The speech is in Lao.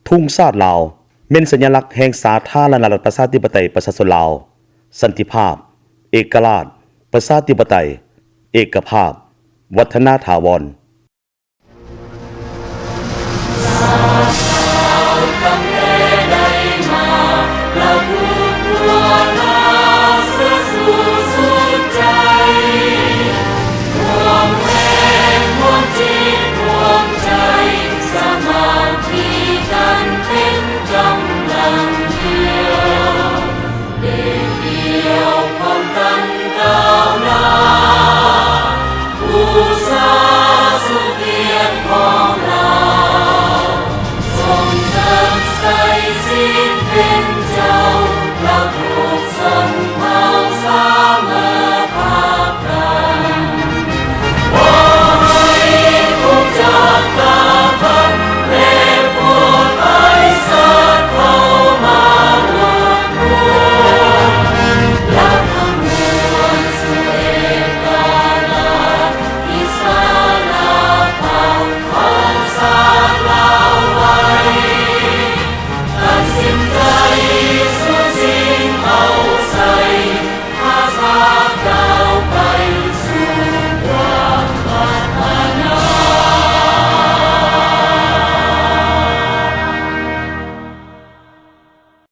ທຸງຊາດລາວ ແມ່ນສັນຍາລັກແຫ່ງສາທາລະນະລັດ ປະຊາທິປະໄຕ ປະຊາຊົນລາວ, ສັນຕິພາບ, ເອກະລາດ, ປະຊາທິປະໄຕ, ເອກະພາບ, ວັດທະນາຖາວອນ.